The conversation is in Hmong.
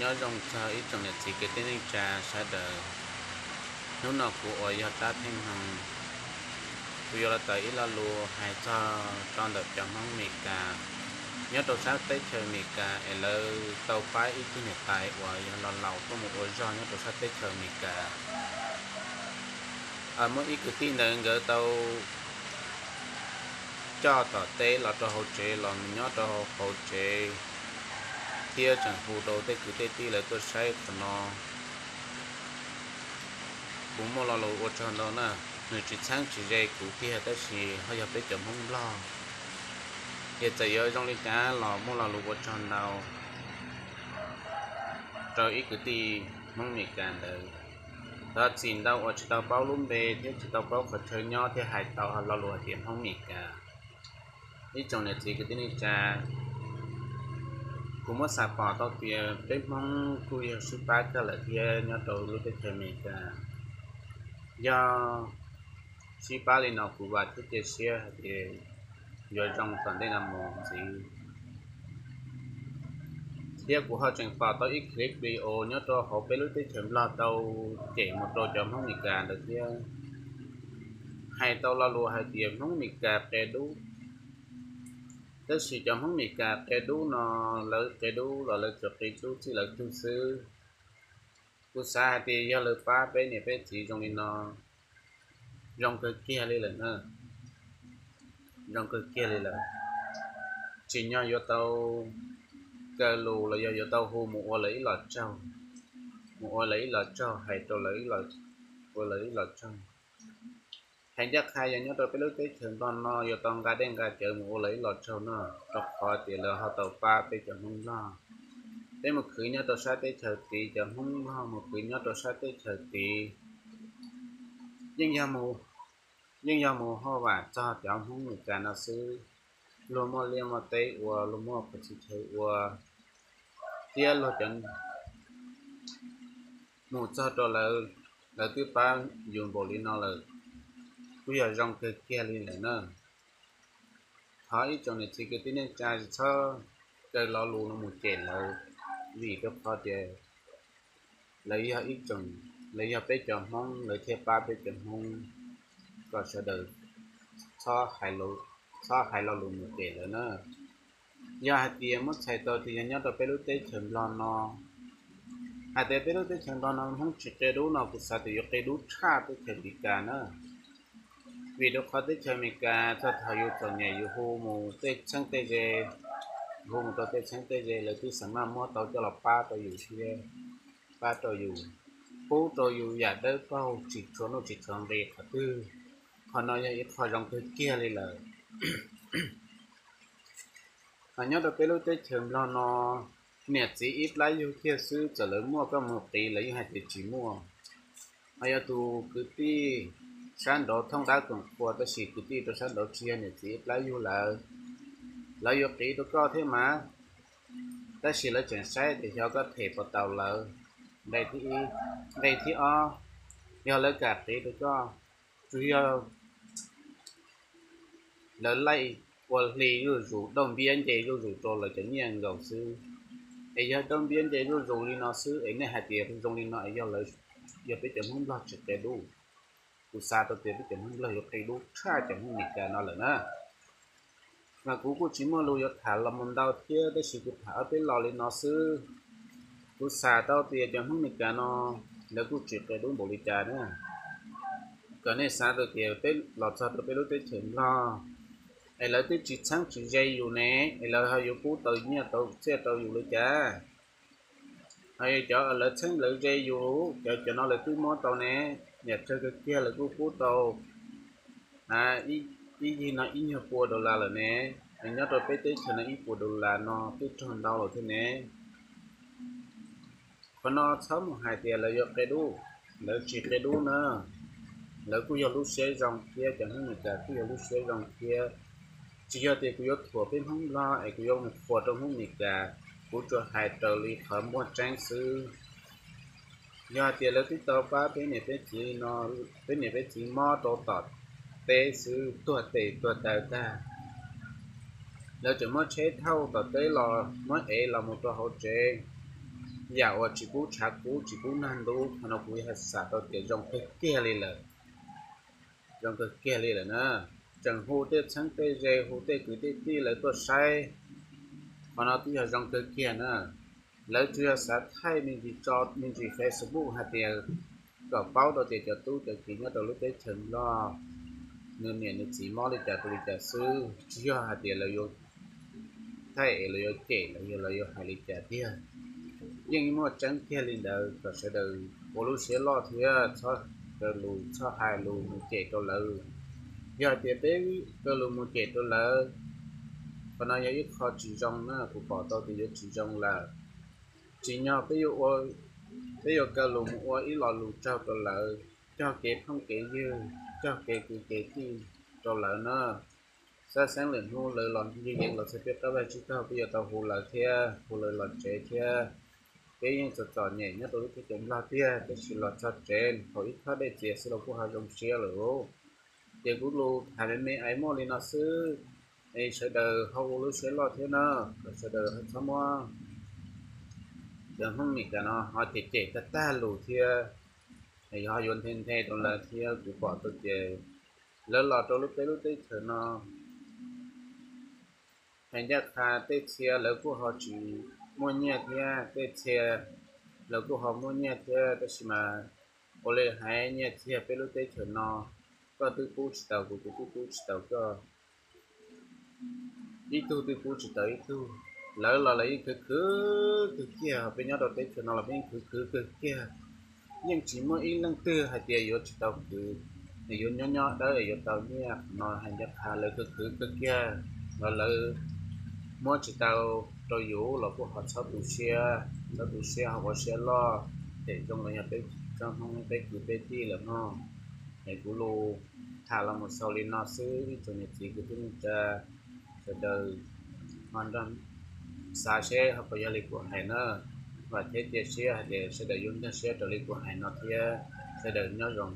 Nyob zoo txog ib tsoom niam txiv kwv tij neej tsa sawv daws. Hnub no kuv uas yog Tsab Theej Hmoo, kuv yuav los tawm ib lo lus hais txog rau ntawm cov Hmoob Amelikas nyob rau sab teb chaws Amelikas es lawv tau pab ib tug niam tais uas yog laus laus tuaj mus ua zog nyob rau sab teb chaws Amelikas. Muaj ib kwv tij ntawd nkawd tau coj tom teb los rau hauv tsev, los nyob rau hauv tsev thiab tseem hu rau tej kwv tej tij lawv tuaj saib qhov no. Kuv muaj lo lus ua tsaug ntau na, nws tsis txheeb tsis ze kuv tiag tab sis ho yog peb cov Hmoob Nplog. Ces txawm yuav zoo li cas los muaj lo lus ua tsaug ntau rau ib kwv tij Hmoob Amelikas ntawd. Thov txim ntau uas tsis tau paub lub npe thiab tsis tau paub qhov chaw nyob thiab hais tau lo lus hais tias Hmoob Amelikas. Ib tsoom niam txiv kwv tij neej tsa, kuv muab xav pom tau tias peb Hmoob kuj yog sib pab kawg lawm thiab nyob rau lub teb chaws Amelikas. Yog sib pab li no kuv vam thiab cia siab hais tias yuav zoo tom ntej no mus ntxiv. Thiab kuv ho tseem pom tau ib clip video nyob rau hauv peb lub teb chaws Nplog tau cem mus rau cov Hmoob Amelikas ntawd thiab, hais tau lo lus hais tias Hmoob Amelikas qia dub. Tab sis cov Hmoob Amelikas qia dub no, lawv qia dub los lawv tsuas qia dub txij lawv tug xwb. Kuv xav hais tias yog lawv pab peb niam peb txiv zoo li no, zoo kawg kiag li lawm na. Zoo kawg kiag li lawm. Tsim nyog yuav tau kaw lus los yog yuav tau hu mus ua lawv ib los tsaug, mus ua lawv ib los tsaug, hais rau lawv ib los, ua lawv ib los tsaug. Hais ncaj qha yog nyob rau peb lub teb chaws Nplog no yuav tau nqa dej nqa cawv mus ua lawv ib los tsaug no, rau qhov tias lawv ho tau pab peb cov Hmoob Nplog. Peb mus khwv nyob rau sab teb chaws tid, cov Hmoob Nplog mus khwv nyob rau sab teb chaws tid, yeej yog mus, yeej yog mus haj vam txog cov Hmoob Amelikas no xwb. Luag muaj liaj muaj teb ua, luag muaj qhov txhia chaw ua, thiab luag cov mus txog rau lawv, lawv twb pab yus npaum li no lawm, kuj yog zoo kawg kiag li lawm na. Thov ib tsoom niam txiv kwv tij neej tsa tsis txhob kaw lo lus no mus cem lawv, vim rau qhov tias lawv yog ib tsoom, lawv yog peb cov Hmoob, lawv thiaj pab peb cov Hmoob, kom sawv daws txhob hais lo lus mus cem lawv na. Yog hais tias muab txhais tau tias yog nyob rau peb lub teb chaws Nplog no, hais tias peb lub teb chaws Nplog no Hmoob tsis qia dub no kuv xav tias yuav qia dub tshaj teb chaws Amelikas na. Vim rau qhov teb chaws Amelikas txog thaum yus txom nyem yus hu mus tej txheeb tej ze, hu mus rau tej txheeb tej ze lawv twb xam maj muab tau coj los pab rau yus thiab, pab rau yus, pub rau yus yam dawb paug tsis tshua nuj tsis tshua nqi qhov twg. Qhov no yog ib qho zoo kawg kiag li lawm. Ho nyob rau peb lub teb chaws Nplog no, niam txiv ib plab yug kiag xwb txawm lawv muaj koj mus qiv lawv yeej hais tias tsis muaj. Ho yog tus kwv tij sab nraud thooj dab koom qhua tab sis kwv tij rau sab nraud tsis yog niam txiv ib plab yug lawm, lawv yuav qiv rau koj thiab mas, tab sis lawv tseem saib tias xyov koj them puas tau lawv. Nqe thib ob, yog lawv kam qiv rau koj, tsuas yog lawv laij ua hli zuj zus, dauj npiab nce zuj zus rau lawv cov nyiaj nkaus xwb. Es yog dauj npiab nce zuj zus li no xwb es nej hais tias zoo li no es yog lawv, yog peb cov Hmoob Nplog tsis qia dub? Kuv xav tau tias peb cov Hmoob Nplog yuav qia dub tshaj cov Hmoob Amelikas no lawm na. Mas kuv kuj tsis muaj lus yuav tham los mus ntau thiab tab sis kuv tham ob peb lo li no xwb. Kuv xav tau tias cov Hmoob Amelikas no lawv kuj tsis qia dub npaum li cas na. Kom nej xav tau tias peb los txog rau peb lub teb chaws Nplog es lawv twb tsis txheeb tsis ze yus ne, es lawv ho yuav pub tau nyiaj tau txiaj rau yus li cas? Ho yog cov lawv txheeb lawv ze yus, cov, cov no lawv twb muab tau ne, yam tsawg kawg kiag lawv kuj pub tau ib yig no ib nyuag pua dollar lawm ne. Nyob rau peb teb chaws no ib puas dollar no twb raug ntau lawm thiab ne. Qhov no txhob mus hais tias lawv yuav qia dub, lawv tsis qia dub na. Lawv kuj yog lub siab zoo thiab, cov Hmoob Amelikas kuj yog lub siab zoo thiab. Tsis yog tias kuv yuav thuam peb Hmoob Nplog es kuv yuav mus qhuas rau Hmoob Amelikas, kuv tsuas hais raws li qhov muaj tseeb xwb. Yog hais tias lawv twb tau pab peb niam peb txiv no, peb niam peb txiv mob rau tom teb xwb tuag tes tuag taw tag, lawv tseem muab tsheb thauj tom teb los muab ev los mus rau hauv tsev, yam uas tsis pub tshav kub tsis pub nag ntub, qhov no kuv yog xav tau tias zoo kawg kiag li lawm. Zoo kawg kiag li lawm na. Tseem hu tej txheeb tej ze, hu tej kwv tej tij lawv tuaj saib, qhov no twb yog zoo kawg kiag na. Lawv tsuas yog xav thaij me ntsis tso me ntsis Facebook hais tias kom paub rau tias cov tub cov kiv nyob rau lub teb chaws Nplog nws niam nws txiv mob li cas rau li cas xwb, tsis yog hais tias lawv yuav thaij es lawv yuav cem los yog lawv yuav hais li cas tiag. Yeej muaj tseeb kiag li ntawd, kom sawv daws ua lub siab loj thiab txhob kaw lus txhob hais lus mus cem rau lawv. Yog tias peb kaw lus mus cem rau lawv, qhov no yog ib qho tsis zoo na, kuv pom tau tias yuav tsis zoo lawm. Tsim nyog peb yuav kaw lus mus ua ib lo lus tsaug rau lawv, cog kev phooj kev ywg, cog kev kwv kev tij rau lawv na. Xab xeeb lwm hnub lawv los ncig yeev los txog peb qab vaj tsib taug, peb yuav tau hu lawv thiab hu lawv los tsev thiab. Peb yeej txom txom nyem nyob rau lub teb chaws Nplog tiag, tab sis los txog tsev haus ib khob dej txias xwb los kuj ho zoo siab lawm. Ces kuv lus tham me me es muaj li no xwb, es sawv daws ho ua lub siab loj thiab na, kom sawv daws ho txhob muab cov Hmoob Meskas no ho cem cem tag tag lus thiab, yog ho yuav nthe nthe rau lawv thiab. Kuv pom tau tias lawv los rau lub peb lub teb chaws no, hais ncaj qha tej txhia lawv kuj ho tsis muaj nyiaj thiab, tej txhia lawv kuj ho muaj nyiaj thiab, tab sis mas ua li hais nyiaj txiag peb lub teb chaws no, koj twb pub tsis tau kuv, kuv twb pub tsis tau koj, ib tug twb pub tsis tau ib tug. Lawv los lawv yeej khwv khwv kawg kiag, peb nyob rau teb chaws no los peb yeej khwv khwv kawg kiag. Yeej tsis muaj ib leej twg hais tias yuav tsis tau khwv, yuav nyob nyob dawb yuav tau nyiaj no, hais ncaj qha lawv khwv khwv kawg kiag los lawv muab tsis tau rau yus los kuj ho txhob tu siab, txhob tu siab ho ua siab loj, ces zoo los yog peb tsob Hmoob peb kwv peb tij lawm mog. Es kuv lus tham los mus xaus li no xwb ib tsoom niam txiv kwv tij neej tsa sawv daws, ho nrog xav seb ho puas yog li kuv hais na. Vam thiab cia siab hais tias sawv daws yuav nkag siab raws li kuv hais no thiab. Sawv daws nyob zoo.